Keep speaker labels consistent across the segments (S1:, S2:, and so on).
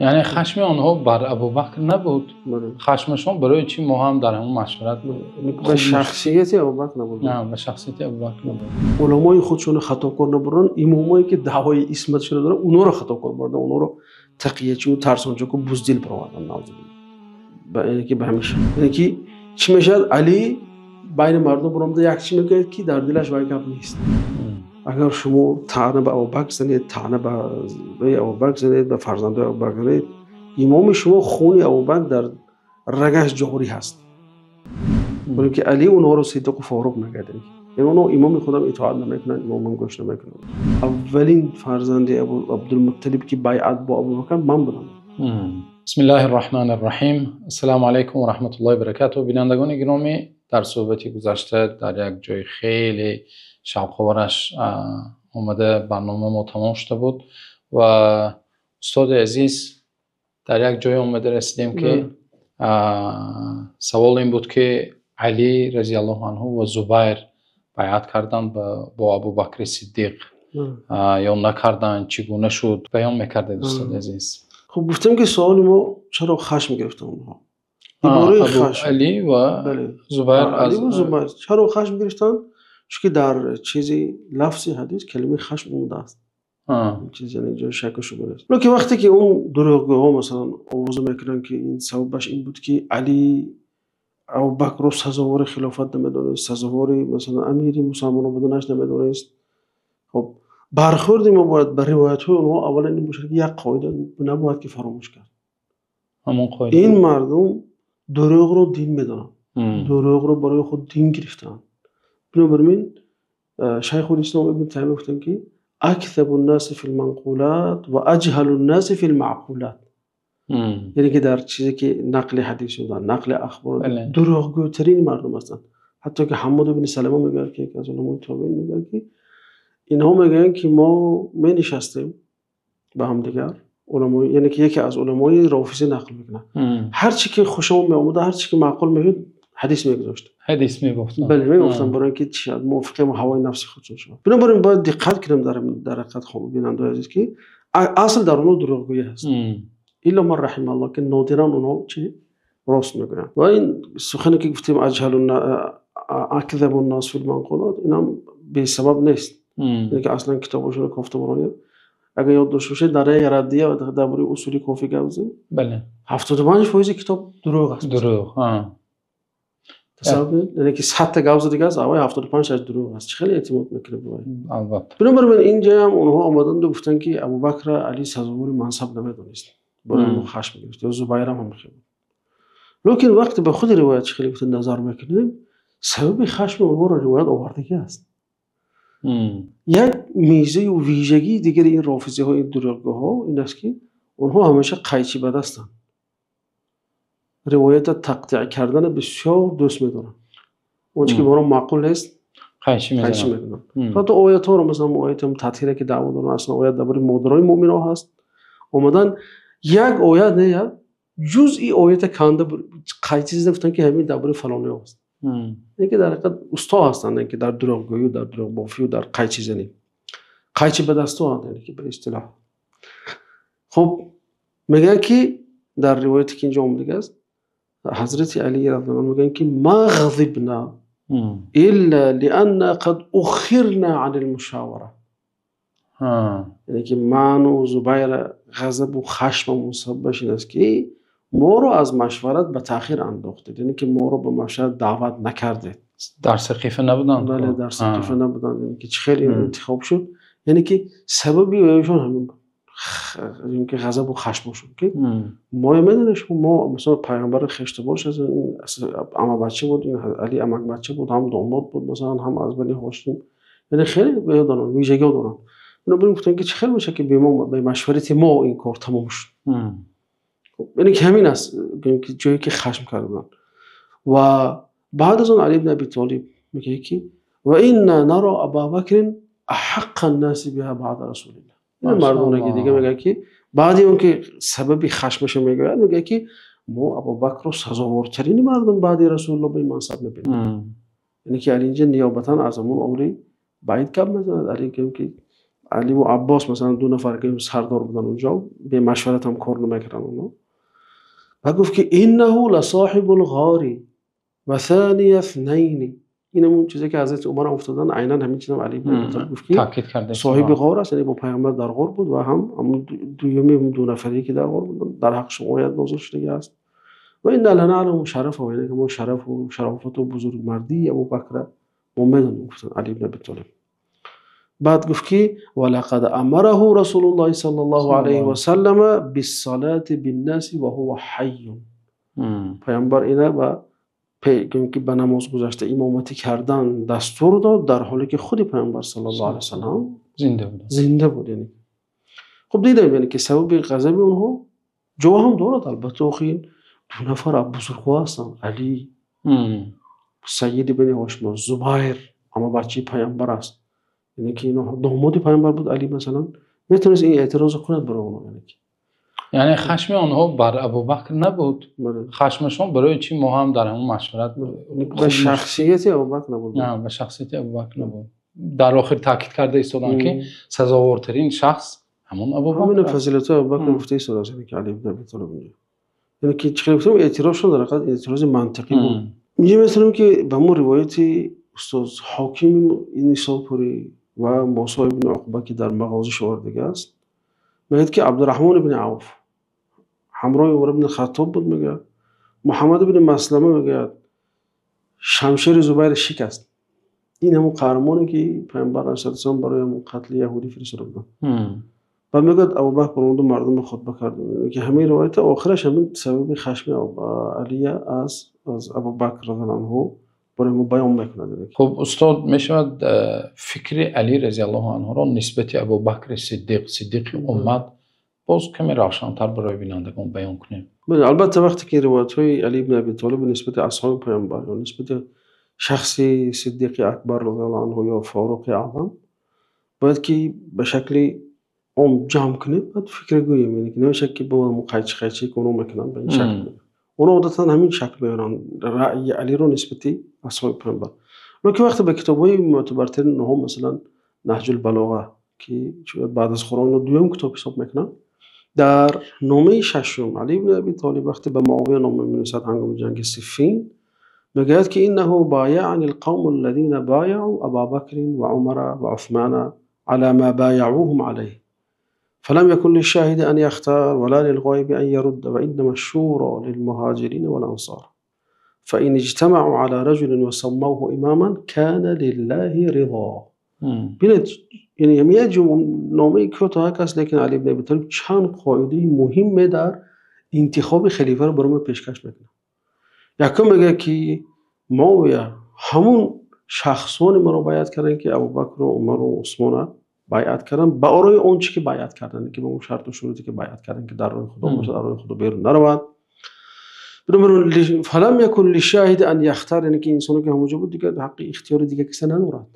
S1: Яъне хашми онҳо бар Абӯбакр набуд. Хашмашон барои чӣ мо ҳам дар ҳамон машварат
S2: ба шахсияти Абӯбакр набуд.
S1: Не, ба шахсияти Абӯбакр набуд.
S2: Уламои худашонро хатокор набурданд, имомҳое ки даъвои исматшонро доранд, онҳоро хатокор бурданд, онҳоро тақиячӣ ва тарсончак ва буздил бароварданд. Яъне ки ба ҳамеша. Яъне ки чӣ мешавад? Алӣ байни мардум баромада як чиз мегӯяд, ки дар дилаш вой гап нест. Агар шумо таъна ба Абӯбакр занед, таъна ба Абӯбакр занед, ба фарзандони Абӯбакр занед, имоми шумо хуни Абӯбакр дар рагаш ҷорӣ ҳаст. Барои инки Алӣ онҳоро Сиддиқ ва Форуқ мегӯяд. Яъне онҳо имоми худро итоат намекунанд, имомро гӯш намекунанд. Аввалин фарзанди Абдулмутталиб ки байъат бо Абӯбакр ман будам.
S1: Бисмиллаҳир-раҳмонир-раҳим. Ассалому алайкум ва раҳматуллоҳи ва баракотуҳ. Бинандагони гиромӣ, дар суҳбати гузашта дар як ҷои хеле шавқовараш омада барномаи мо тамом шуда буд ва устоди азиз дар як ҷое омада расидем, ки савол ин буд, ки Алӣ разияллоҳу анҳу ва Зубайр байъат карданд бо Абӯбакри Сиддиқ ё накарданд, чӣ гуна шуд? Баён мекардед, устоди азиз.
S2: Хуб, гуфтем, ки саволи мо чаро хашм гирифтанд онҳо?
S1: Алӣ ва Зубайр.
S2: Алӣ ва Зубайр чаро хашм гирифтанд? Чунки дар чизи лафзи ҳадис калимаи хашм омадааст. Чиз яъне ҷои шак ва шубҳа нест. Лекин вақте ки он дурӯғгӯҳо масалан овоза мекунанд, ки ин сабабаш ин буд, ки Алӣ Абӯбакрро сазовори хилофат намедонист, сазовори масалан амири мусулмонон буданаш намедонист. Хуб, бархӯрди мо бояд ба ривоятҳои онҳо аввалан ин бошад, ки як қоида набояд ки фаромӯш кард.
S1: Ҳамон қоида.
S2: Ин мардум дурӯғро дин медонанд. Дурӯғро барои худ дин гирифтаанд. Бинобар ин Шайхулислом Ибни Таймия гуфтанд, ки акзабун-носи фил-манқулот ва аҷҳалун-носи фил-маъқулот. Яъне ки дар чизе ки нақли ҳадис ва дар нақли ахбор дурӯғгӯтарин мардум ҳастанд. Ҳатто ки Ҳаммод ибни Салама мегӯяд, ки яке аз уламои тобеин мегӯяд, ки инҳо мегӯянд, ки мо менишастем ба ҳамдигар, уламо, яъне ки яке аз уламои рофизӣ нақл мекунад. Ҳар чи ки хушамон меомад, ҳар чи ки маъқул мешуд, ҳадис мегузоштем.
S1: Ҳадис мегуфтанд.
S2: Бале, мегуфтанд, барои инки мувофиқи ҳавои нафси худашон шавад. Бинобар ин бояд диққат кунем дар ҳақиқат, хуб, бинандагони азиз, ки асл дар онҳо дурӯғгӯйӣ ҳаст. Илло ман раҳималлоҳ, ки нодиран онҳо чӣ рост мегӯянд. Ва ин сухане ки гуфтем, акзабун-нос фил-манқулот, ин ҳам бесабаб нест. Яъне ки аслан китобҳояшонро кофта барояд. Агар ёд дошта бошед, дар раддия ва дар бораи усули кофӣ гап задем. 75% китоб дурӯғ аст.
S1: Дурӯғ.
S2: Тасаввур кунед, яъне ки 100 та гап задагӣ аст, аввал 75-аш дурӯғ аст. Чӣ хеле эътимод мекунед ба ин?
S1: Албатта.
S2: Бинобар ин инҷо ҳам онҳо омаданд ва гуфтанд, ки Абӯбакрро Алӣ сазовори мансаб намедонист. Барои ӯ хашм гирифт. Ё Зубайр ҳам ҳамин буд. Лекин вақте ба худи ривоят чӣ хеле гуфта назар мекунем, сабаби хашми онҳоро ривоят овардагӣ аст. Як миза ва вижагии дигари ин рофизиҳо, ин дурӯғгӯҳо ин аст, ки онҳо ҳамеша қайчӣ ба дастанд. Ривоятро тақтеъ карданро бисёр дӯст медоранд. Он чи ки барои маъқул нест,
S1: қайчӣ
S2: қайчӣ мекунанд. Ҳатто оятҳоро, масалан ояти татҳира ки даъво доранд, аслан оят дар бораи модарони мӯъминҳо ҳаст. Омадан як оят не, як ҷузъи оятро канда қайчӣ зада гуфтанд, ки ҳамин дар бораи фалониҳо аст. Ин ки дар ҳақиқат усто ҳастанд, ин ки дар дурӯғгӯйӣ ва дар дурӯғбофӣ ва дар қайчизанӣ. Қайчӣ ба дастҳо, яъне ки ба истилоҳ. Хуб, мегӯянд, ки дар ривояте ки инҷо омадааст, Ҳазрати Алӣ разияллоҳу анҳу мегӯянд, ки ма ғазибна илла лианна қад уххирна анил-мушовара. Яъне ки ман ва Зубайр ғазаб ва хашмамон сабабаш ин аст, ки моро аз машварат ба таъхир андохтед, яъне ки моро ба машварат даъват накардед.
S1: Дар сақифа набуданд.
S2: Бале, дар сақифа набуданд. Яъне ки чӣ хеле интихоб шуд. Яъне ки сабаби эшон ҳамин буд. Ки ғазаб ва хашмашон, ки мо медонем, мо масалан паёмбар хештабораш ҳаст, ин амакбача буд, ин Алӣ амакбача буд, ҳам домод буд, масалан ҳам аз Бани Ҳошим. Яъне хеле доранд, вижагиҳо доранд. Бинобар ин гуфтанд, ки чӣ хеле мешавад, ки бе мо, бе машварати мо ин кор тамом шуд. Яъне ки ҳамин аст, ки ҷое ки хашм карданд. Ва баъд аз он Алӣ ибни Абӣ Толиб мегӯяд, ки ва инна наро Або Бакрин аҳаққан-носи биҳо баъда Расулиллоҳ. Ин мардонаги дига мегӯяд, ки баъд он ки сабаби хашмашро мегӯяд, мегӯяд, ки мо Абӯбакрро сазовортарин мардум баъди Расулуллоҳ ба ин мансаб мебинем. Яъне ки Алӣ инҷо ниёбатан аз ҳамон оли байт гап мезанад. Алӣ ки Алӣ ва Аббос масалан ду нафар ки сардор буданд онҷо, бе машварат ҳам кор намекарданд онҳо. Ва гуфт ки иннаҳу ласоҳибул ғори ва сонии иснайн. Ин ҳамон чизе ки Ҳазрати Умар ҳам гуфтанд, айнан ҳамин чиз ҳам Алӣ ибни Абӣ Толиб гуфт ки
S1: таъкид кардааст,
S2: соҳиби ғор аст, яъне бо Паёмбар дар ғор буд ва ҳам ҳамон дуюмӣ, ду нафаре ки дар ғор буданд, дар ҳаққашон оят нозил шудааст. Ва инна ланаъламу шарафаҳу, яъне ки мо шараф ва шарофат ва бузургмардии Абӯбакрро мо медонем, гуфтанд Алӣ ибни Абӣ Толиб. Баъд гуфт ки ва лақад амараҳу расулуллоҳи саллаллоҳу алайҳи васаллам биссалоти бинноси ва ҳува ҳайй. Паёмбар инро ки ба намоз гузашта имомат кардан дастур дод, дар ҳоле ки худи Паёмбар саллаллоҳу алайҳи васаллам
S1: зинда буд.
S2: Зинда буд. Яъне хуб дидем, яъне ки сабаби ғазаби онҳо ҷо ҳам дорад, албатта охир ду нафар аз бузургҳо ҳастанд, Алӣ Сайид ибни Ҳошим, Зубайр аммо бачаи Паёмбар аст, яъне ки инҳо домоди Паёмбар буд Алӣ масалан, метавонист ин эътирозро кунад барои онҳо.
S1: Яъне хашми онҳо бар Абӯбакр набуд, хашмашон барои чӣ мо ҳам дар ҳамон машварат
S2: ба шахсияти Абӯбакр набуд.
S1: Не, ба шахсияти Абӯбакр набуд. Дар охир таъкид карда истоданд ки сазовортарин шахс ҳамон Абӯбакр
S2: аст. Ҳамин фазилатҳои Абӯбакр гуфта истодааст ки Алӣ ибни Абӣ Толиб. Яъне ки чӣ гуфтам, эътирозшон дар ҳақиқат эътирози мантиқӣ буд. Инҷо метавонем ки ба ҳамон ривояти устод Ҳокими Нисопурӣ ва Мусо ибни Уқба ки дар Мағозӣ овардааст, мегӯяд ки Абдурраҳмон ибни Авф ҳамроҳи Умар ибни Хаттоб буд, мегӯяд Муҳаммад ибни Маслама мегӯяд шамшери Зубайр шикаст. Ин ҳамон қаҳрамоне ки Паёмбар алайҳиссалом барои ҳамон қатли яҳудӣ фиристода буданд. Баъд мегӯяд Абӯбакр баромад ва мардумро хутба кард. Ки ҳамаи ривоятҳо охираш ҳамин сабаби хашми Алӣ аз Абӯбакр разияллоҳу анҳу барои мо баён мекунад.
S1: Хуб устод, мешавад фикри Алӣ разияллоҳу анҳуро нисбат ба Абӯбакри Сиддиқ, Сиддиқи уммат, боз каме равшантар барои бинандагон баён кунем?
S2: Бале, албатта вақте ки ривоятҳои Алӣ ибни Абӣ Толиб нисбат ба асҳоби Паёмбар ё нисбат ба шахси Сиддиқи Акбар разияллоҳу анҳу ё Форуқи Аъзам бояд ки ба шакле ом ҷамъ кунем, баъд фикр гӯем, яъне ки намешавад ки бо қайчӣ ки онҳо мекунанд ба ин шакл. Онҳо одатан ҳамин шакл меоранд раъйи Алиро нисбат ба асҳоби Паёмбар. Лекин вақте ба китобҳои мӯътабартарини онҳо, масалан Наҳҷул Балоға ки баъд аз Қуръон дуюм китоб ҳисоб мекунанд, дар номаи шашум Алӣ ибни Абӣ Толиб вақте ба Муовия нома менависад ҳангоми ҷанги Сиффин, мегӯяд ки иннаҳу бояъани алқавму аллазина бояъу Або Бакрин ва Умара ва Усмона ала ма бояъуҳум алайҳи фалам якун лишшоҳиди ан яхтор ва ла лилғоиби ан ярудда ва иннама шшуро лилмуҳоҷирина вал ансор фаин иҷтамаъу ала раҷулин ва саммавҳу имоман кана лиллаҳи ризо. Бинед, яъне ҳамин як номаи кӯтоҳ аст, лекин Алӣ ибни Абӣ Толиб чанд қоидаи муҳиме дар интихоби халифаро барои мо пешкаш мекунад. Якум мегӯяд ки Муовия ҳамон шахсоне маро байъат карданд ки Абӯбакр ва Умар ва Усмонро байъат карданд, ба орои он чи ки байъат карданд, ки ба он шарту шуруте ки байъат карданд ки дар роҳи Худо бошад, дар роҳи Худо берун наравад. Фалам якун лишшоҳиди ан яхтор, яъне ки инсоне ки ҳамонҷо буд дигар ҳаққи ихтиёри дигар касе надорад.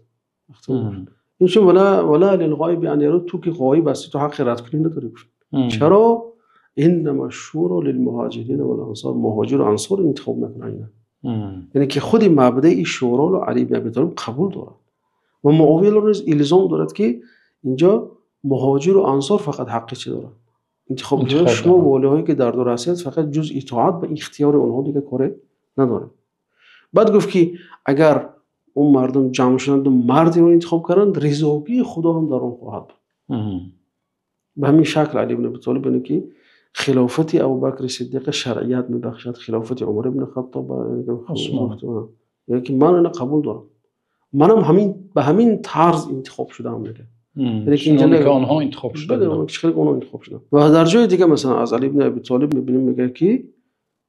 S2: Инчун вала лилғоиби ан яруд, ту ки ғоиб ҳастӣ, ту ҳаққи рад кунӣ надорӣ. Чаро? Иннама шшуро лилмуҳоҷирина вал ансор, муҳоҷир ва ансор интихоб мекунанд инро. Яъне ки худи мабдаи шӯроро Алӣ ибни Абӣ Толиб қабул дорад ва Муовияро низ илзом дорад ки инҷо муҳоҷир ва ансор фақат ҳаққи чӣ доранд? Интихоб. Шумо волиҳое ки дар дур ҳастед фақат ҷуз итоат ба ихтиёри онҳо дигар коре надоред. Баъд гуфт ки агар он мардум ҷамъ шуданд ва мардеро интихоб карданд, ризогии Худо ҳам дар он хоҳад буд. Ба ҳамин шакл Алӣ ибни Абӣ Толиб яъне ки хилофати Абӯбакри Сиддиқ шаръият мебахшад, хилофати Умар ибни Хаттоб, яъне ки ман инро қабул дорам, манам ҳамин ба ҳамин тарз интихоб шудаам мегӯяд.
S1: Яъне ки онҳо интихоб шуданд.
S2: Онҳо интихоб шуданд. Ва дар ҷои дигар масалан аз Алӣ ибни Абӣ Толиб мебинем, мегӯяд ки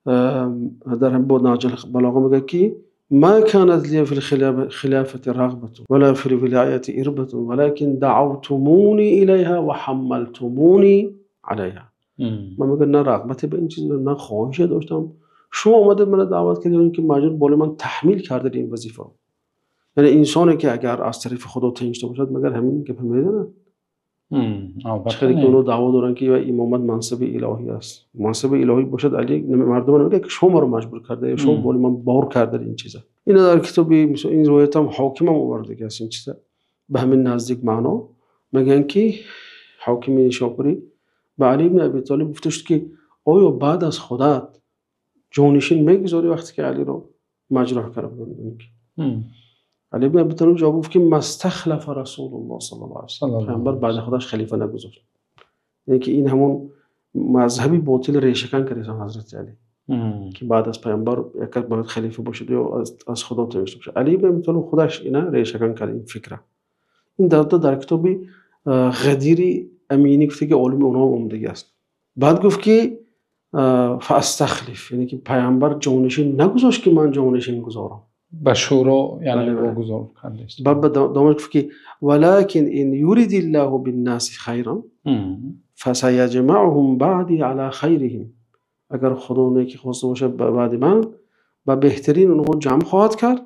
S2: дар бо Наҳҷул Балоға мегӯяд ки ма канат ли фил хилофати рағбатун ва ла фил вилояти ирбатун валакин даъавтумуни илайҳа ва ҳаммалтумуни алайҳа. Ман мегӯям на рағбате ба ин чиз дорам, на хоҳише доштам. Шумо омадед маро даъват кардед, ки маҷбур болои ман таҳмил кардед ин вазифаро. Яъне инсоне ки агар аз тарафи Худо таъйин шуда бошад, магар ҳамин гапро мезанад?
S1: Албатта.
S2: Чӣ ки онҳо даъво доранд ки имомат мансаби илоҳӣ аст. Мансаби илоҳӣ бошад, Алӣ мардумро намегӯяд ки шумо маро маҷбур кардаед, шумо болои ман бор кардаед ин чизро. Ин дар китоби ин ривоят ҳам Ҳоким ҳам овардааст ин чизро ба ҳамин наздик маъно. Мегӯянд, ки ҳокими Нишопурӣ ба Алӣ ибни Абӣ Толиб гуфта шуд, ки оё баъд аз худат ҷонишин мегузорӣ вақте ки Алиро маҷрӯҳ карда буданд? Алӣ ибни Абӣ Толиб ҷавоб гуфт, ки мастахлафа Расулуллоҳ саллаллоҳу алайҳи васаллам, паёмбар баъд аз худаш халифа нагузошт. Яъне ки ин ҳамон мазҳаби ботил решакан кардааст Ҳазрати Алӣ, ки баъд аз паёмбар як кас бояд халифа бошад ё аз Худо таъйин шуда бошад. Алӣ ибни Абӣ Толиб худаш инро решакан кард, ин фикрро. Ин дар китоби Ғадири Аминӣ гуфта, ки олими онҳо омадагӣ аст. Баъд гуфт, ки фастахлиф, яъне ки паёмбар ҷонишин нагузошт, ки ман ҷонишин гузорам.
S1: Ба шӯро, яъне вогузор кардааст.
S2: Баъд идома гуфт, ки валакин ин юридиллоҳу биннаси хайран фасаяҷмаъуҳум баъдӣ ало хайриҳим. Агар Худо некӣ хоста бошад баъд ман ба беҳтарини онҳо ҷамъ хоҳад кард,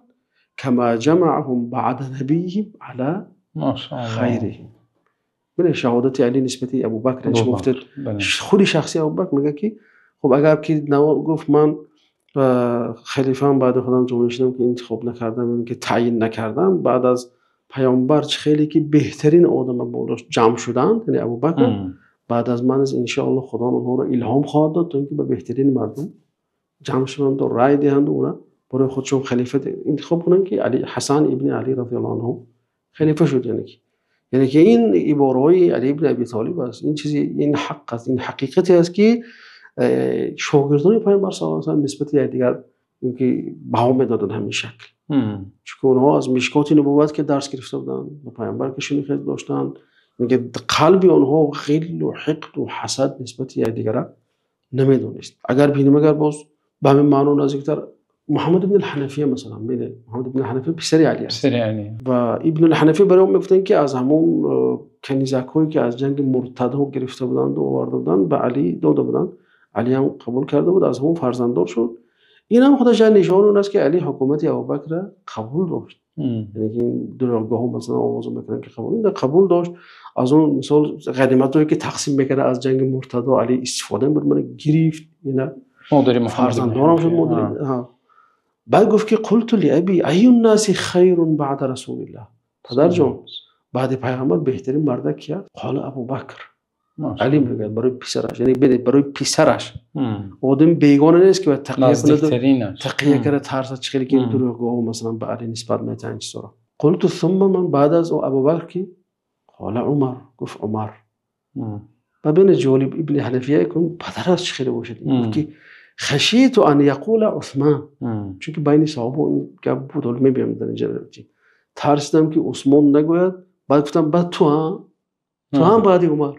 S2: кама ҷамаъаҳум баъда набийҳим ало хайриҳим. Бубинед шаҳодати Алӣ нисбат ба Абӯбакр, чӣ гуфт? Худи шахси Абӯбакр мегӯяд, ки хуб агар ки гуфт ман халифаам баъд худам ҷонишинам, ки интихоб накардам, ки таъйин накардам, баъд аз паёмбар хеле ки беҳтарин одам болош ҷамъ шуданд, яъне Абӯбакр, баъд аз ман иншооллоҳ Худо онҳоро илҳом хоҳад дод то инки ба беҳтарин мардум ҷамъ шаванд ва рой диҳанд ва онҳо барои худашон халифа интихоб кунанд, ки Алӣ Ҳасан ибни Алӣ разияллоҳу анҳу халифа шуд. Яъне ки ин ибораҳои Алӣ ибни Абӣ Толиб аст. Ин чизе, ин ҳақ аст, ин ҳақиқате аст, ки шогирдони паёмбар саллаллоҳу алайҳи васаллам нисбат ба якдигар ки баҳо медоданд ҳамин шакл. Чун онҳо аз мишкоти нубувват ки дарс гирифта буданд, ба паёмбар ки шинохт доштанд, инки қалби онҳо ғил ва ҳиқд ва ҳасад нисбат ба якдигар намедонист. Агар бинем, агар боз ба ҳамин маъно наздиктар, Муҳаммад ибни Ҳанафия масалан, бинед Муҳаммад ибни Ҳанафия писари Алӣ аст.
S1: Писари Алӣ.
S2: Ва Ибни Ҳанафия барои он мегуфтанд, ки аз ҳамон канизакҳое ки аз ҷанги муртадҳо гирифта буданд ва оварда буданд ба Алӣ дода буданд. Алӣ ҳам қабул карда буд, аз ҳамон фарзанддор шуд. Ин ҳам худаш як нишон он аст, ки Алӣ ҳукумати Абӯбакрро қабул дошт. Яъне ки ин дурӯғгӯҳо масалан овоз мекунанд, ки қабул, ин қабул дошт. Аз он мисол ғаниматҳое ки тақсим мекард аз ҷанги муртадҳо Алӣ истифода мебурд, гирифт ина фарзанддор ҳам шуд модари. Баъд гуфт, ки қулту ли аби айюн наси хайрун баъда расулиллаҳ. Падарҷон, баъди паёмбар беҳтарин мард кӣ аст? Қола Абӯбакр. Алӣ мегӯяд барои писараш, яъне бинед барои писараш. Одам бегона нест, ки бояд тақия кунад, тақия карда тарсад, чӣ хеле ки дурӯғгӯҳо масалан ба Алӣ нисбат медиҳанд чизҳоро. Қулту сумма ман, баъд аз Абӯбакр ки? Қола Умар. Гуфт Умар. Ва бинед ҷолиб, Ибни Ҳанафия падараш чӣ хеле бошад, гуфт ки хашиту ан яқула Усмон. Чунки байни саҳоба ин гап буд, ҳоло мебинем дар инҷо. Тарсидам ки Усмон нагӯяд. Баъд гуфтам баъд ту ҳам баъди Умар.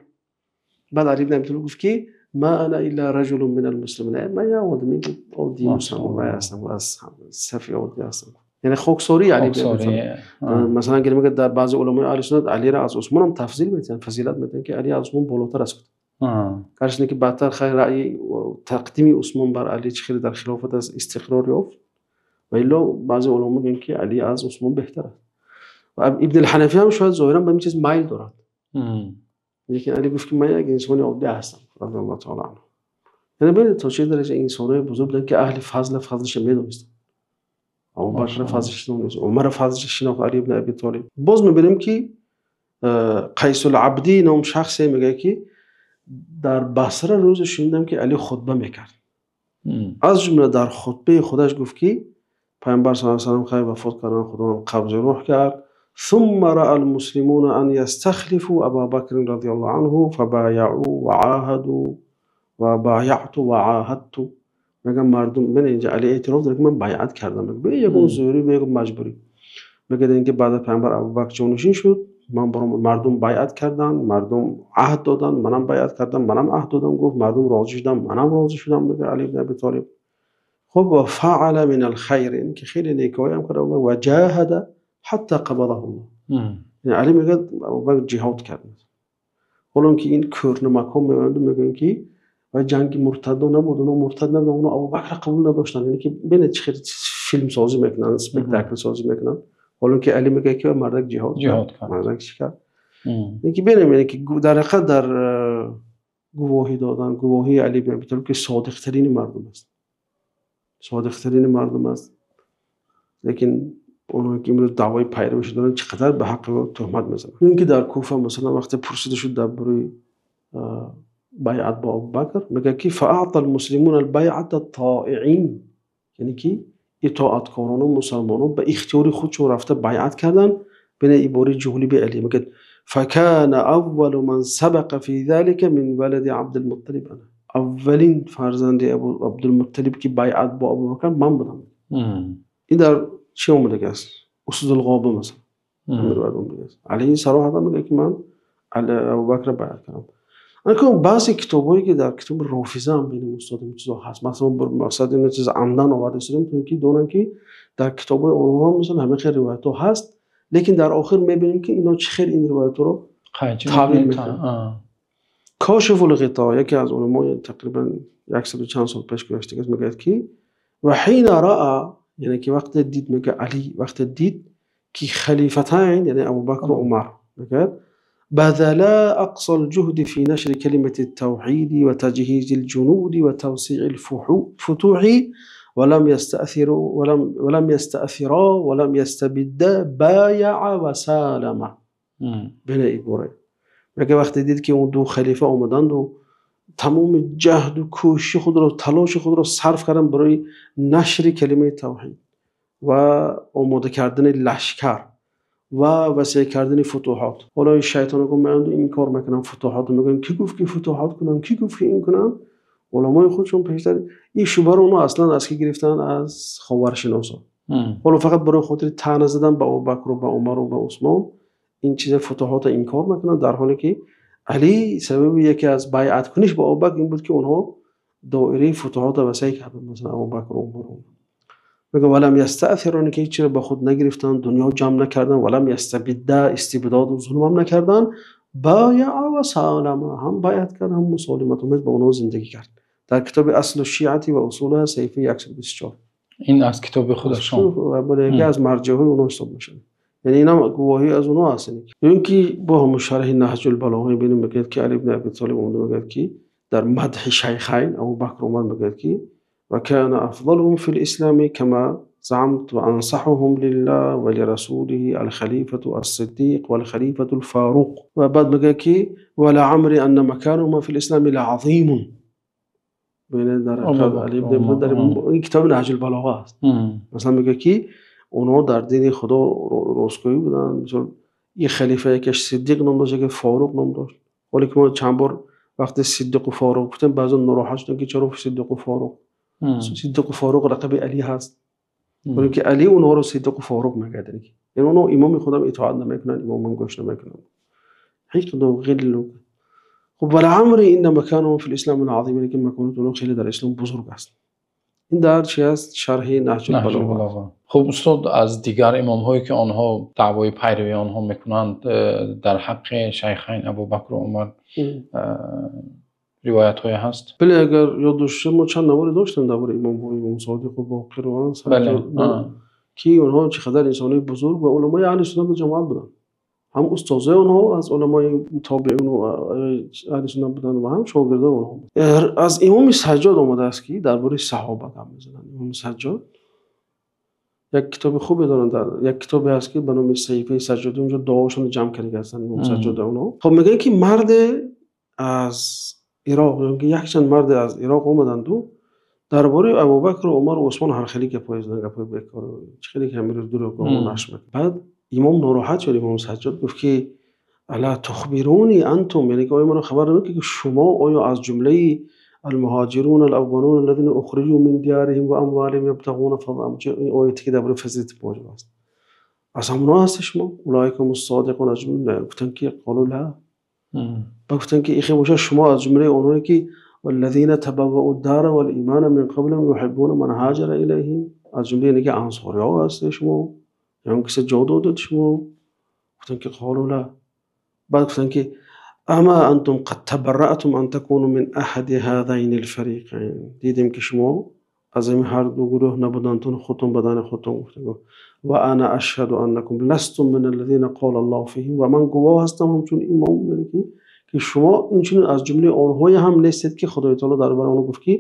S2: Баъд Алӣ ибни Абӣ Толиб гуфт, ки ма ана илла раҷулун минал муслимин, ман як одами оддии мусулмон ҳастам, аз сафи оддӣ ҳастам. Яъне хоксории Алӣ ибни Абӣ Толиб. Масалан мегӯяд дар баъзе уламои аҳли суннат Алиро аз Усмон ҳам тафзил медиҳанд, фазилат медиҳанд, ки Алӣ аз Усмон болотар аст. Гарчанде ки баъдтар хайр раъйи тақдими Усмон бар Алӣ чӣ хеле дар хилофат аз истиқрор ёфт, ва илло баъзе уламо мегӯянд, ки Алӣ аз Усмон беҳтар аст. Ва Ибни Ҳанафия ҳам шояд зоҳиран ба ин чиз майл дорад. Лекин Алӣ гуфт, ки ман як инсони оддӣ ҳастам, разияллоҳу таъоло анҳу. Яъне бинед то чӣ дараҷа инсонҳои бузург буданд, ки аҳли фазл фазлашро медонистанд. Абӯбакр фазлашро шинохт, Умар фазлашро шинохт, Алӣ ибни Абӣ Толиб. Боз мебинем, ки Қайсул Абдӣ ном шахсе мегӯяд, ки дар Басра рӯзе шунидам, ки Алӣ хутба мекард. Аз ҷумла дар хутбаи худаш гуфт, ки паёмбар саллаллоҳу алайҳи васаллам хайр вафот карданд, Худованд қабзи рӯҳ кард. ثم رأى المسلمون أن يستخلفوا أبا بكر رضي الله عنه فبايعوا وعاهدوا وبايعت وعاهدت. мегӯям мардум, бинед инҷо Алӣ эътироф дорад, ки ман байъат кардам, бе ягон зӯрӣ, бе ягон маҷбурӣ. Мегӯяд инки баъд аз паёмбар Абӯбакр ҷонишин шуд, ман баром мардум байъат карданд, мардум аҳд доданд, манам байъат кардам, манам аҳд додам, гуфт мардум розӣ шуданд, манам розӣ шудам, мегӯяд Алӣ ибни Абӣ Толиб. Хуб, ва фаъала минал хайр, ки хеле некиҳое ҳам кард ва ҷоҳада ҳатто қабазаҳуллоҳ. Яъне Алӣ мегӯяд Абӯбакр ҷиҳод кард. Ҳоло ки ин кӯрнамакҳо меоянд мегӯянд, ки ва ҷанги муртадон набуд, онҳо муртад набуданд, онҳо Абӯбакрро қабул надоштанд. Яъне ки бинед чӣ хеле филмсозӣ мекунанд, спектаклсозӣ мекунанд. Ҳоло ки Алӣ мегӯяд, ки мардак ҷиҳод кард, мардак чӣ кард. Яъне ки бинем, яъне ки дар ҳақиқат дар гувоҳӣ додан, гувоҳии Алӣ ибни Абӣ Толиб ки содиқтарини мардум аст. Содиқтарини мардум аст. Лекин Онҳое ки имрӯз даъвои пайравӣ доранд, чӣ қадар ба ҳаққи ӯ туҳмат мезананд. Ё инки дар Куфа масалан вақте пурсида шуд дар бораи байъат бо Абӯбакр, мегӯяд ки فأعطى المسلمون البيعة طائعين, яъне ки итоаткорон ва мусулмонон ба ихтиёри худашон рафта байъат карданд. Бинед, ин бора ҷолиб Алӣ мегӯяд: فكان أول من سبق في ذلك من ولد عبد المطلب أنا. Аввалин фарзанди Абдулмутталиб ки байъат бо Абӯбакр ман будам. Ин дар чӣ омадааст? Усудул-Ғоба масалан. Алӣ сароҳатан мегӯяд ки ман Абӯбакрро байъат кардам. Баъзе китобҳое ки дар китоби Рофиза ҳам бинем, устод, ин чизҳо ҳаст. Масалан, мақсад ин чиз амдан овардаам, то инки донанд ки дар китобҳои онҳо ҳам масалан ҳамин хайр ривоятҳо ҳаст, лекин дар охир мебинем ки инҳо чӣ хайр ин ривоятҳоро таъвил мекунанд. Кошифул-Ғито, яке аз уламои тақрибан яксаду чанд сол пеш гузаштааст, мегӯяд ки وحين رأى, яъне ки вақте дид, мегӯяд Алӣ вақте дид ки халифатайн, яъне Абӯбакр ва Умар, мегӯяд بذلا أقصى الجهد في نشر كلمة التوحيد وتجهيز الجنود وتوسيع الفتوح ولم يستأثرا ولم يستبدا بايع وسالم. бина, ибора мегӯяд, вақте дид ки он ду халифа омаданд ва тамоми ҷаҳду кӯшиши худро, талоши худро сарф карданд барои нашри калимаи тавҳид ва омода кардани лашкар ва васеъ кардани футуҳот. Ҳоло ин шайтонҳо меоянд, ин кор мекунанд, футуҳот мегӯянд. Кӣ гуфт ки футуҳот кунам? Кӣ гуфт ки ин кунам? Уламои худшон пештар ин шубҳаро онҳо аслан аз кӣ гирифтанд? Аз ховаршиносон. Ҳоло фақат барои хотири таъна задан ба Абӯбакр ва ба Умар ва ба Усмон ин чиза футуҳотро инкор мекунанд, дар ҳоле ки Алӣ сабаби яке аз байъат куниш бо Абӯбакр ин буд ки онҳо доираи футуҳотро васеъ карданд, масалан Абӯбакр ва Умар. мегӯяд ولم يستأثروا, ки ҳеҷ чиро ба худ нагирифтанд, дунё ҷамъ накарданд, ولم يستبدا, истибдоду зулм ҳам накарданд, بايع وسالم, ҳам байъат кард, ҳам мусолиматомез бо онҳо зиндагӣ кард. Дар китоби أصل الشيعة وأصولها, саҳифаи 124.
S1: Ин аз китоби худашон.
S2: Яке аз марҷаҳои онҳо ҳисоб мешавад, яъне инам гувоҳӣ аз онҳо ҳаст. Ё ин ки бо ҳамон шарҳи Наҳҷул-Балоға бинем, мегӯяд ки Алӣ ибн Абӣ Толиб омада мегӯяд ки дар мадҳи шайхайн Абӯбакр, Умар мегӯяд ки وكان أفضلهم في الإسلام كما زعمت وأنصحهم لله ولرسوله الخليفة الصديق والخليفة الفاروق. Ва баъд мегӯяд ки ولعمري أن مكانهما في الإسلام لعظيم. дар ин китоби Наҳҷул-Балоға аст. Масалан, мегӯяд ки онҳо дар дини Худо ростгӯӣ буданд. Мисол, ин халифа якеш Сиддиқ ном дошт, яке Форуқ ном дошт. Ҳоле ки мо чанд бор вақте Сиддиқу Форуқ гуфтем, баъзан нороҳат шуданд ки чаро Сиддиқу Форуқ? Сиддиқу Форуқ лақаби Алӣ ҳаст. Ҳоле ки Алӣ онҳоро Сиддиқу Форуқ мегӯяд. Яъне онҳо имоми худам итоат намекунанд, имомам гӯш намекунанд. ҳиқду ғиллу. хуб, ولعمري إن مكانهم في الإسلام لعظيم, лекин маконати онҳо хеле дар ислом бузург аст. Ин дар чи аст? Шарҳи Наҳҷул-Балоға.
S1: Хуб, устод, аз дигар имомҳое ки онҳо даъвои пайравии онҳо мекунанд, дар ҳаққи шайхайн Абӯбакру Умар ривоятҳое ҳаст?
S2: Бале, агар ёд дошта, мо чанд наворе доштем дар бораи имомҳо, имом Содиқу Боқир ки онҳо чӣ қадар инсонои бузург ва уламои аҳли суннат ва ҷамоат буданд. Ҳам устозои онҳо аз уламои тобеин ва аҳли суннат буданд ва ҳам шогирдои онҳо. Аз имоми Саҷҷод омадааст ки дар бораи саҳоба гап мезананд. Имоми Саҷҷод як китоби хубе доранд, дар як китобе ҳаст ки ба номи Саҳифаи Саҷҷодӣ, онҷо дуошонро ҷамъ карда ҳастанд имом Саҷҷод онҳо. Хоб, мегӯянд ки марде аз Ироқ, ё ки якчанд марде аз Ироқ омаданду дар бораи Абӯбакру Умару Усмон ҳархелӣ гапҳое заданд, гапҳои бекор, чӣ хеле ки ҳамин рӯз дурӯғҳо нашр мекунанд. Баъд имом нороҳат шуд, имом Саҷҷод гуфт ки ألا تخبروني أنتم, яъне ки оё маро хабар намекунед ки шумо оё аз ҷумлаи المهاجرون الأولون الذين أخرجوا من ديارهم وأموالهم يبتغون فضلا, ин ояте ки дар бораи фазилати муҳоҷир аст, аз ҳамонҳо ҳастед шумо? أولئك هم الصادقون, аз ҷумла. Гуфтанд ки قالوا لا. Ба гуфтанд ки ихе бошад, шумо аз ҷумлаи онҳое ки والذين تبوأوا الدار والإيمان من قبلهم يحبون من هاجر إليهم, аз ҷумлаи яъне ки ансориҳо ҳастед шумо, ё он касе ҷо додед шумо? Гуфтанд ки قالوا لا. Баъд гуфтанд ки أما أنتم قد تبرأتم أن تكونوا من أحد هذين الفريقين, дидем ки шумо аз ҳамин ҳар ду гурӯҳ набудантон, худтон ба дани худтон гуфта. وأنا أشهد أنكم لستم من الذين قال الله فيهم, ва ман гувоҳ ҳастам ҳамчун имом, яъне ки шумо инчунин аз ҷумлаи онҳое ҳам нестед ки Худои таоло дар бораи онҳо гуфт ки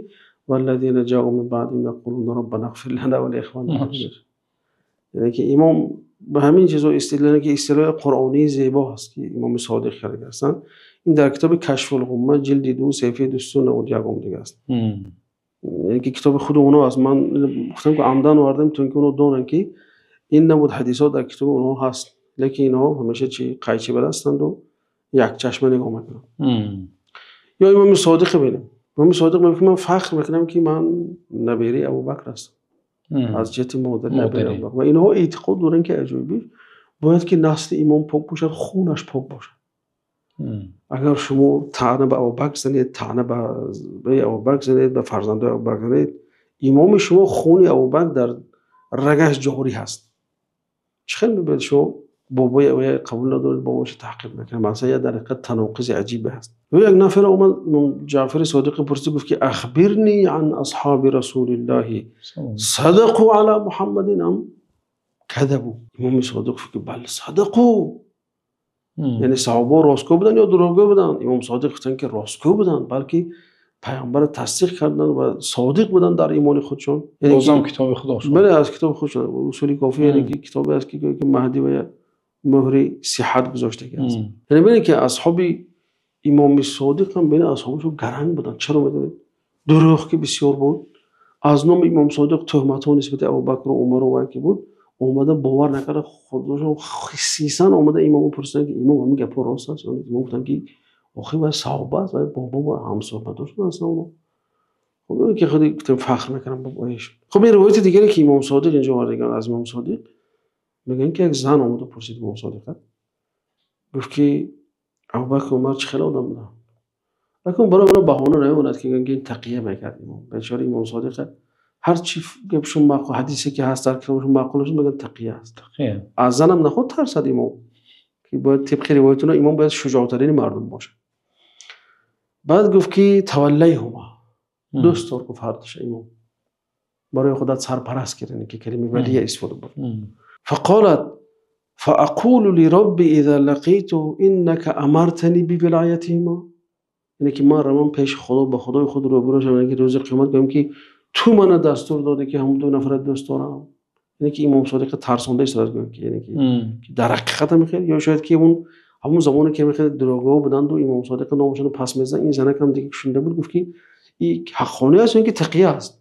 S2: والذين جاءوا من بعدهم يقولون ربنا اغفر لنا ولإخواننا. Яъне ки имом ба ҳамин чизҳо истидлол, ки истилоҳи қуръонии зебо ҳаст, ки имом Содиқ карда ҳастанд. Ин дар китоби Кашфул-ғумма ҷилди 2 саҳифаи 291 дигар аст. Яъне ки китоби худи онҳо аст. Ман гуфтам, ки амдан овардам, то инки онҳо донанд, ки ин намуд ҳадисҳо дар китоби онҳо ҳаст. Лекин инҳо ҳамеша чӣ қайчӣ ба дастанд ва як чашма нигоҳ мекунанд. Ё имом Содиқ бубинем. Имом Содиқ мегӯяд, ки ман фахр мекунам, ки ман набераи Абӯбакр ҳастам. Аз ҷиҳати модар набераи Абӯбакр. Ва инҳо эътиқод доранд, ки аҷоибе бояд, ки насли имом пок бошад, хунаш пок бошад. Агар шумо таъна ба Абӯбакр занед, таъна ба Абӯбакр занед, ба фарзандони Абӯбакр занед, имоми шумо хуни Абӯбакр дар рагаш ҷорӣ ҳаст. Чӣ хел мебояд шумо бобои ӯ қабул надоред, бобояшро таҳқир мекунед? Масалан, як дар ҳақиқат таноқузи аҷибе ҳаст. Як нафар омад, имом Ҷаъфари Содиқ пурсид, гуфт, ки أخبرني عن أصحاب رسول الله صدقوا على محمد أم كذبوا. Имом Содиқ гуфт, ки بل صدقوا. Яъне саҳоба ростгӯ буданд ё дурӯғгӯ буданд? Имом Содиқ гуфтанд, ки ростгӯ буданд, балки паёмбарро тасдиқ карданд ва содиқ буданд дар имони худашон.
S1: Боз ҳам китоби худашон.
S2: Бале, аз китоби худашон. Усули Кофӣ, яъне ки китобе аст, ки Маҳдӣ ва муҳри сиҳҳат гузоштааст. Яъне бубинед, ки асҳоби имом Содиқ ҳам байни асҳобашон гаранг буданд. Чаро медонед? Дурӯғ ки бисёр буд. Аз номи имом Содиқ туҳматҳо нисбат ба Абӯбакр ва Умар ва ки буд, омада бовар накарда, худашон хусусан омада имомро пурсиданд, ки имом, ҳамин гапҳо рост аст? Имом гуфтанд, ки охир вай саҳоба аст, вай бобо ва ҳамсуҳбатошон ҳастанд онҳо. Хуб, ин ки худи гуфтем, фахр мекунам ба бобояш. Хуб, ин ривояти дигаре, ки имом Содиқ инҷо овардаанд, аз имом Содиқ мегӯянд, ки як зан омада пурсид имом Содиқ, гуфт, ки Абӯбакр ва Умар чӣ хел одам буданд? Акун барои онҳо баҳона намемонад, ки мегӯянд, ки тақия мекард имом. Бечора имом Содиқ ҳар чӣ гапшон маъқул, ҳадисе ки ҳаст дар китобашон маъқул шуд, мегӯянд тақия аст. Аз занам нахоҳад тарсад имом, ки бояд тибқи ривояти онҳо имом бояд шуҷоътарини мардум бошад. Баъд гуфт, ки تولهما, дӯст дор, гуфт, ҳар душа имом. Барои худат сарпараст кардани, ки калимаи валия истифода бурд. فقالت فأقول لربي إذا لقيته إنك أمرتني بولايتهما. Яъне ки ман равам пеши Худо, ба Худои худ рӯбарӯ шавам, яъне ки рӯзи қиёмат гӯям, ки ту мана дастур додӣ, ки ҳамон ду нафарро дӯст дорам. Яъне ки имом Содиқ тарсонда истодааст, гӯям, ки яъне ки дар ҳақиқат ҳам хел, ё шояд ки он ҳамон замоне ки хеле дурӯғгӯ буданд ва имом Содиқ номашонро пас мезаданд, ин занак ҳам дига шунида буд, гуфт, ки ин ҳаққонӣ аст ё ин ки тақия аст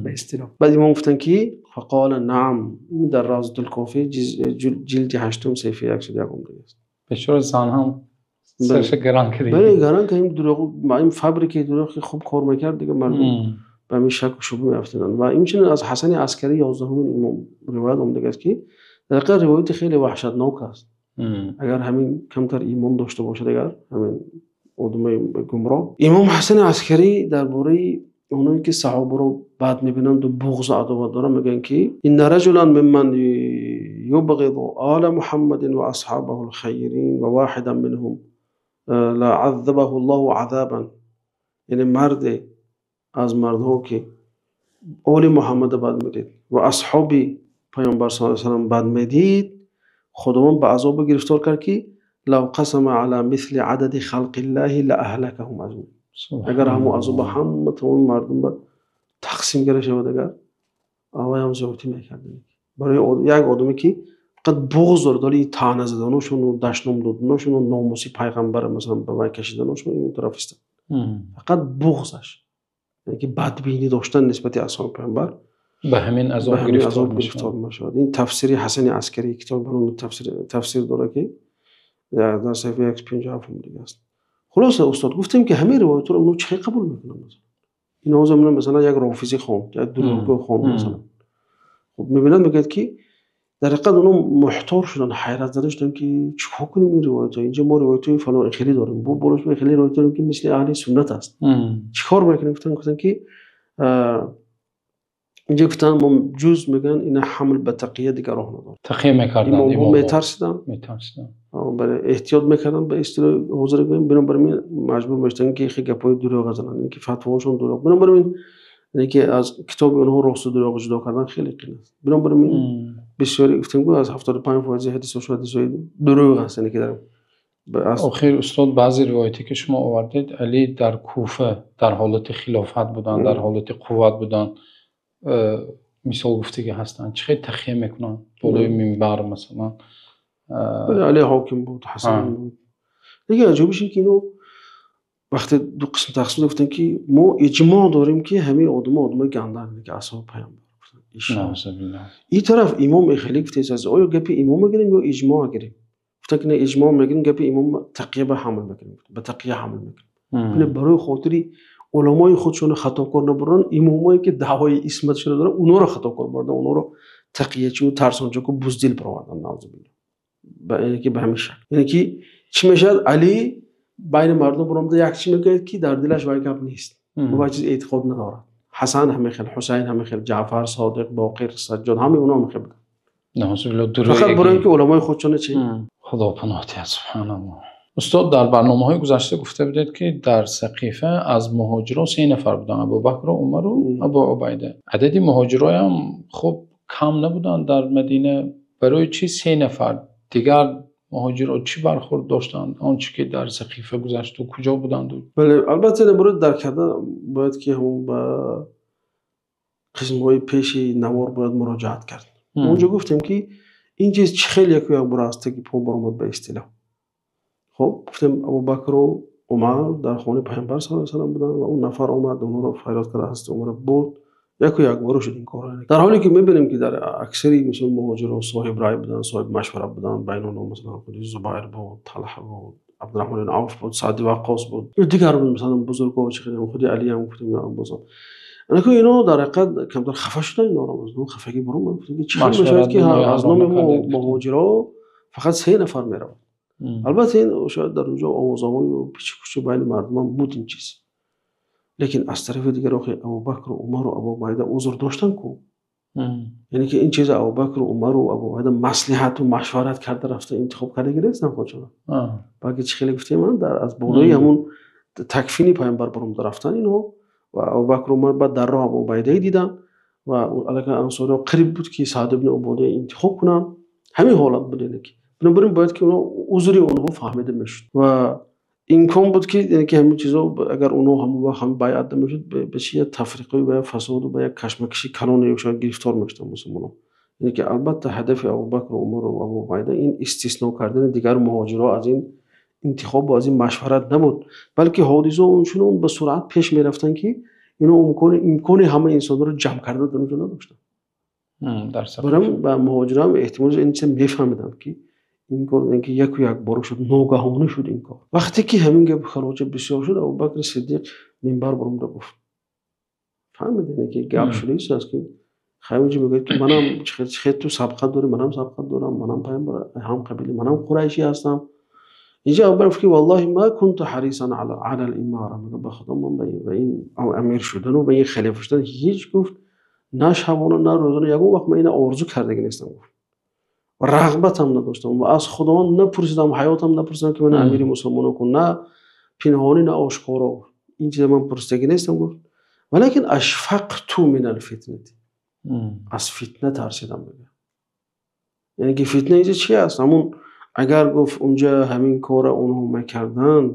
S2: ба истилоҳ. Баъд имом гуфтанд, ки فقال نعم. Ин дар Равзатул Кофӣ, ҷилди 8, саҳифаи 101 дига аст.
S1: Бечора зан ҳам сарша гаран кард.
S2: Бале, гаран кард. Ин дурӯғ, ин фабрикаи дурӯғ, ки хуб кор мекард, дига мардум ба ҳамин шакку шубҳа меафтиданд. Ва инчунин аз Ҳасани Аскарӣ, 11-умин имом, ривоят омадааст, ки дар ҳақиқат ривояти хеле ваҳшатнок аст. Агар ҳамин камтар имон дошта бошад, агар ҳамин одамои гумроҳ. Имом Ҳасани Аскарӣ дар бораи онҳое, ки саҳобаро бад мебинанд ва буғзу адоват доранд, мегӯянд, ки إن رجلا ممن يبغض آل محمد وأصحابه الخيرين وواحدا منهم لعذبه الله عذابا. Яъне марде аз мардҳо, ки оли Муҳаммада бад медид ва асҳоби Паёмбар صلى الله عليه وسلم бад медид, Худованд ба азобе гирифтор кард, ки لو قسم على مثل عدد خلق الله لأهلكهم أجمعين. Агар ҳамон азоба ҳама тамоми мардум ба тақсим карда шавад, агар аввай ҳам зиёдатӣ мекард. Барои як одаме, ки фақат буғз дорад, ҳоли ин таъна заданошону дашном доданошону номуси пайғамбара масалан ба вай кашиданошону ин тараф истад. Фақат буғзаш, яъне ки бадбинӣ доштан нисбати асҳоби пайғамбар
S1: ба ҳамин азоб
S2: ба ҳамин азоб
S1: гирифтор
S2: гирифтор
S1: мешавад.
S2: мешавад. Ин тафсири Ҳасани Аскарӣ, китоб ба номи тафсир дорад, ки дар саҳифаи 157 дига аст. Хулоса, устод, гуфтем, ки ҳамин ривоятҳоро онҳо чӣ қабул мекунанд? Масалан, инҳо замона масалан як рофизӣ хонд, як дурӯғгӯ хонд масалан. Хуб, мебинанд, мегӯяд, ки дар ҳақиқат онҳо муҳтор шуданд, ҳайратзада шуданд, ки чӣ кор кунем ин ривоятҳо? Инҷо мо ривоятҳои фалон хеле дорем, бо болош хеле ривоят дорем, ки мисли аҳли суннат аст. Чӣ кор мекунем? Гуфтанд, ки инҷо гуфтанд, мо ҷуз мегӯянд, ина ҳамл ба тақия дигар роҳ надорем.
S1: Тақия мекарданд.
S2: Имомҳо
S1: имомҳо.
S2: Метарсиданд.
S1: Метарсиданд.
S2: Бале, эҳтиёт мекарданд, ба истилоҳи ҳозир гӯем. Бинобар ин маҷбур мешуданд, ки хеле гапҳои дурӯғ зананд, яъне ки фатвоҳошон дурӯғ. Бинобар ин, яъне ки аз китоби онҳо росту дурӯғ ҷудо кардан хеле қин аст. Бинобар ин бисёре гуфтем, ки аз 75% ҳадисҳо ҳадисҳои дурӯғ аст, яъне ки дар аз
S1: Охир, устод, баъзе ривояте, ки шумо овардед, Алӣ дар Куфа дар ҳолати хилофат буданд, дар ҳолати қувват буданд. Мисол гуфтагӣ ҳастанд, чӣ хел тақия мекунанд болои минбар, масалан.
S2: Али ҳоким буд, Ҳасан буд. Дигар аҷобиш ин ки инҳо вақте ду қисм тақсим гуфтанд, ки мо иҷмоъ дорем, ки ҳамаи одамо одамои гандаанд, ки асҳоби паёмбар. Ин тараф имом хеле гуфтааст, оё гапи имом мегирем ё иҷмоъ гирем? Гуфтанд, ки не, иҷмоъ мегирем, гапи имом тақия ба ҳамл мекунем, ба тақия ҳамл мекунем. Барои хотири уламои худшонро хатокор набаранд, имомое ки даъвои исматшонро доранд, онҳоро хатокор бурданд, онҳоро тақиячӣ, тарсончаку, буздил бароварданд, наъузубиллоҳ. Яъне ки ба ҳамин шакл. Яъне ки чӣ мешавад? Али байни мардум баромада як чиз мегӯяд, ки дар дилаш вай гап нест, ба вай чиз эътиқод надорад. Ҳасан ҳамин хел, Ҳусайн ҳамин хел, Ҷаъфар Содиқ, Боқир, Саҷҷод, ҳамаи онҳо ҳамин хел буданд. Фақат барои ин ки уламои худшонро чӣ?
S1: Худо паноҳ диҳад, субҳаналлоҳ. Устод, дар барномаҳои гузашта гуфта будед, ки дар Сақифа аз муҳоҷирон 3 нафар буданд, Абубакр, Умар ва Абу Убайда. Адади муҳоҷироям хуб кам набуданд дар Мадина. Барои чӣ 3 нафар? Дигар муҳоҷирон чӣ бархурд доштанд? Он чӣ ки дар Сақифа гузашт ва куҷо буданд?
S2: Бале, албатта ин барои дарк кардан бояд ки ҳамон ба қисмҳои пеши навор бояд муроҷиат кард. Онҷо гуфтем, ки ин чиз чӣ хеле яку як бора аст, ки по баромад ба истилоҳ. Хоб, гуфтем Абубакр ва Умар дар хонаи Паёмбар саллаллоҳу алайҳи васаллам буданд ва он нафар омад, онҳоро фарёд кард, ҳазрати Умарро бурд. Яку як бора шуд ин кор. Дар ҳоле ки мебинем, ки дар аксари мисол муҳоҷирон соҳиб рай буданд, соҳиб машварат буданд, байни онҳо масалан худи Зубайр буд, Талҳа буд, Абдурраҳмон ибн Авф буд, Саъд Ваққос буд. Дигар масалан бузургҳо чӣ хеле, худи Али ҳам гуфтем ё Аббос ҳам. Инҳо инҳо дар ҳақиқат камтар хафа шуданд, инҳоро масалан хафагӣ баромад. Гуфтанд, ки чӣ хел мешавад, ки аз номи муҳоҷирон фақат 3 нафар мераванд. Албатта ин шояд дар онҷо овозҳою пичу-кучу байни мардум ҳам буд ин чиз. Лекин аз тарафи дигар охи Абубакр ва Умар ва Абу Убайда узр доштанд ку. Яъне ки ин чиз Абубакр ва Умар ва Абу Убайда маслиҳату машварат карда рафта интихоб карда гирифтанд худшонро. Балки чӣ хеле гуфтем ман, аз болои ҳамун такфини Паёмбар баромада рафтан инҳо ва Абубакр ва Умар баъд дар роҳ Абу Убайдае диданд ва аллакай ансориҳо қариб буд, ки Саъд ибни Убода интихоб кунанд. Ҳамин ҳолат буд, яъне ки бинобар ин бояд ки онҳо узри онҳо фаҳмида мешуд ва имкон буд, ки яъне ки ҳамин чизо агар онҳо ҳамон вақт ҳам байъат намешуд, ба чи як тафриқаю ба як фасоду ба як кашмакаши калоне шояд гирифтор мешуданд мусулмонон. Яъне ки албатта ҳадафи Абубакр ва Умар ва Абу Убайда ин истисно кардани дигар муҳоҷирон аз ин интихоб ва аз ин машварат набуд, балки ҳодисаҳо ончунон ба суръат пеш мерафтанд, ки инҳо имкони ҳамаи инсонҳоро ҷамъ кардан дар онҷо надоштанд. Барам ба муҳоҷирон эҳтимол ин чиз мефаҳмиданд, ки ин кор, ин ки яку як бора шуд, ногаҳонӣ шуд ин кор. Вақте ки ҳамин гап хароҷа бисёр шуд, Абубакр Сиддиқ минбар баромада гуфт. Фаҳмид, яъне ки гап шуда аст, ки хай онҷо мегӯяд, ки манам чӣ хел ту сабқат дорӣ, манам сабқат дорам, манам паёмбар ҳам қабили, манам қурайшӣ ҳастам. Инҷо Абубакр гуфт, ки валлоҳи ма кунту ҳарисан ала ал-имора. Мегӯяд, ба Худо ман ба ин амир шудану ба ин халифа шудан ҳеҷ гуфт на шабона, на рӯзона ягон вақт ман ина орзу кардагӣ нестам, гуфт. Ва рағбатам надоштам ва аз Худованд напурсидам, ҳаётам напурсидам, ки ман амири мусулмонон кун, на пинҳонӣ, на ошкоро. Ин чиза ман пурсидагӣ нестам, гуфт. Валекин ашфақту мин алфитнати. Аз фитна тарсидам, мегӯяд. Яъне ки фитна инҷа чи аст? Ҳамун агар гуфт унҷа ҳамин корро онҳо мекарданд,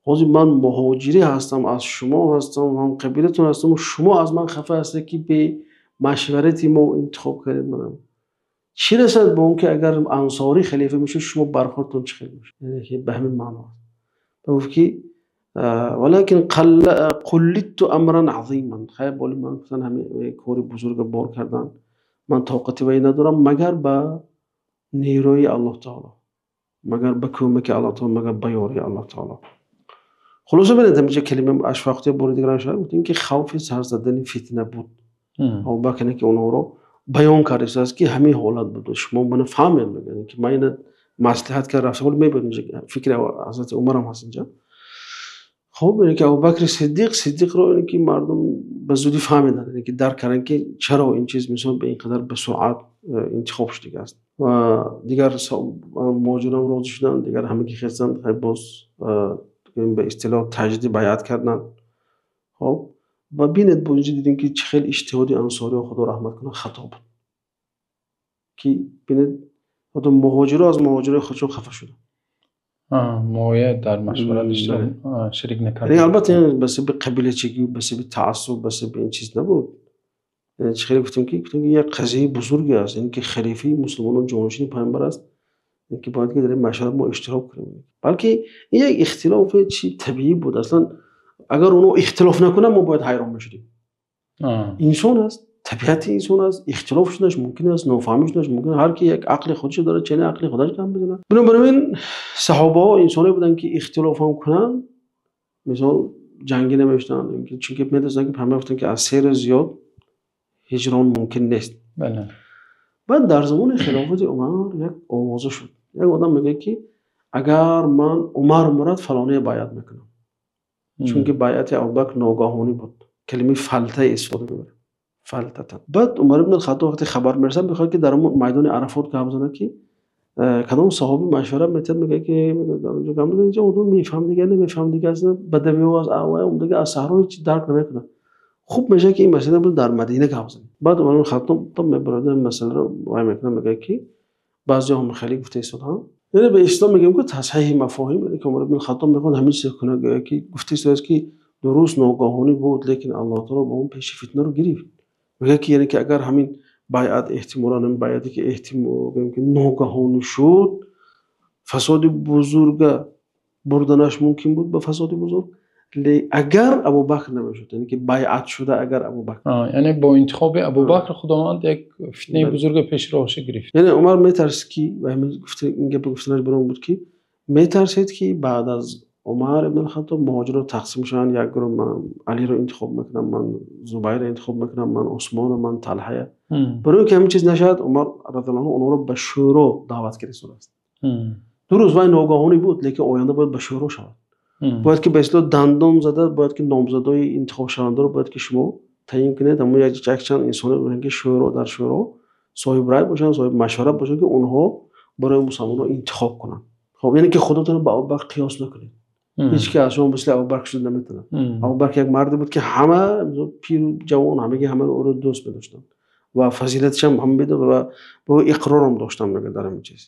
S2: ҳозир ман муҳоҷирӣ ҳастам, аз шумо ҳастам, ҳам қабилатон ҳастам, шумо аз ман хафа ҳастед, ки бе машварати мо интихоб кардед манам. Чӣ расад ба он ки агар ансорӣ халифа мешуд, шумо бархӯрдтон чӣ хел мешуд? Яъне ки ба ҳамин маъно аст. Ба гуфт, ки валакин қуллидту амран азиман. Хайр, боли ман гуфтан ҳамин кори бузурга бор кардан. Ман тоқати вай надорам, магар ба нерӯи Аллоҳ таоло, магар ба кӯмаки Аллоҳ таоло, магар ба ёрии Аллоҳ таоло. Хулоса бинед, ҳаминҷа калима ашфақту бори дигар шуд, гуфтем ки хавфи сар задани фитна буд. Абубакр ки онҳоро баён кардааст, ки ҳамин ҳолат буд. Шумо мана фаҳмед, мегӯяд, ки ман ина маслиҳат кард рафта, ҳоло мебинем инҷа фикри ҳазрати Умар ҳам ҳаст инҷа. Хоб, яъне ки Абубакри Сиддиқ, Сиддиқро яъне ки мардум ба зудӣ фаҳмиданд, яъне ки дарк карданд, ки чаро ин чиз мисол ба ин қадар ба суръат интихоб шудагӣ аст. Ва дигар муҳоҷирон розӣ шуданд, дигар ҳамагӣ хестанд, хай боз ба истилоҳ таҷдиди байъат карданд. Хоб, ва бинед, бо инҷо дидем, ки чӣ хел иҷтиҳоди ансориҳо, Худо раҳмат кунад, хато буд. Ки бинед, ҳатто муҳоҷиро аз муҳоҷирои худшон хафа шуданд.
S1: Муоя дар машварат шарик накард.
S2: Яъне албатта ин ба сабаби қабилачигӣ, ба сабаби таассуб, ба сабаби ин чиз набуд. Яъне хеле гуфтем ки як қазияи бузурге аст, яъне ки халифаи мусулмонон ҷонишини паёмбар аст, яъне ки бояд ки дар ин машварат мо иштирок кунем. Балки ин як ихтилофи чизи табиӣ буд. Асло агар онҳо ихтилоф накунанд, мо бояд ҳайрон мешудем. Инсон аст, табиати инсон аст, ихтилоф шуданаш мумкин аст, нофаҳмӣ шуданаш мумкин аст. Ҳар ки як ақли худашро дорад, чунин ақли худаш кам мезанад. Бинобар ин саҳобаҳо инсонҳое буданд ки ихтилоф ҳам кунанд, мисол ҷангӣ намешуданд, чунки медонистанд ки паёмбар гуфтанд ки аз се рӯз зиёд ҳиҷрон мумкин нест.
S1: Бале.
S2: Баъд дар замони хилофати Умар як овоза шуд. Як одам мегӯяд ки агар ман Умар мурд, фалонӣ байъат мекунам. Чунки байъати Абӯбакр ногаҳонӣ буд. Калимаи фалта истифода мебарад. Фалтатан. Баъд Умар ибн Хаттоб вақте хабар мерасад, мехоҳад ки дар он майдони Арафот гап занад ки кадом саҳобӣ машварат медиҳад, мегӯяд ки дар онҷо гап мезанад, инҷо одам мефаҳмад дигар, намефаҳмад дигар, асло бадавиҳо аст, дигар аз саҳро ҳеҷ дарк намекунад. Хуб мешавад ки ин масъала буд дар Мадина гап занад. Баъд Умар ибн Хаттоб мебарад ин масъаларо вой мекунад, мегӯяд ки баъзеҳо ҳам хеле гуфта истодаанд. Яъне ба ислом мегӯем ки тасҳеҳи мафоҳим, яъне ки Умар ибн Хаттоб мехоҳад ҳамин чиз кунад, гӯяд ки гуфта истодааст ки дуруст ногаҳонӣ буд, лекин Аллоҳ таъоло ба он пеши фитнаро гирифт. Мегӯяд ки яъне ки агар ҳамин байъат эҳтимолан ҳамин байъате ки эҳтимол ки ногаҳонӣ шуд, фасоди бузург бурданаш мумкин буд ба фасоди бузург. Агар Абӯбакр намешуд, яъне ки байъат шуда агар Абӯбакр.
S1: Яъне бо интихоби Абӯбакр Худованд як фитнаи бузург пеш роҳаш гирифт.
S2: Яъне Умар метарсид ки ин гап гуфтанаш барам буд ки метарсид ки баъд аз Умар ибн Хаттоб муҳоҷирон тақсим шаванд, як гурӯҳ ман Алиро интихоб мекунам, ман Зубайрро интихоб мекунам, ман Усмонро, ман Талҳаро. Барои инки ҳамин чиз нашавад, Умар разияллоҳу анҳу онҳоро ба шӯро даъват кардааст. Дуруст вай ногаҳонӣ буд, лекин оянда бояд ба шӯро шавад. Бояд ки ба истилоҳ дандон зада, бояд ки номзадҳои интихобшавандаро бояд ки шумо таъйин кунед, аммо як чанд инсоне бояд ки шӯро дар шӯро соҳиби рай бошанд, соҳиби машварат бошанд ки онҳо барои мусулмонон интихоб кунанд. Хуб, яъне ки худатонро ба Абӯбакр қиёс накунед. Ҳеҷ кас аз шумо мисли Абӯбакр шуда наметавонад. Абӯбакр як марде буд ки ҳама пиру ҷавон ҳамагӣ ҳама ӯро дӯст медоштанд ва фазилаташ ҳам ҳам медод ва ба ӯ иқрор ҳам доштанд мегӯяд дар ҳамин чиз.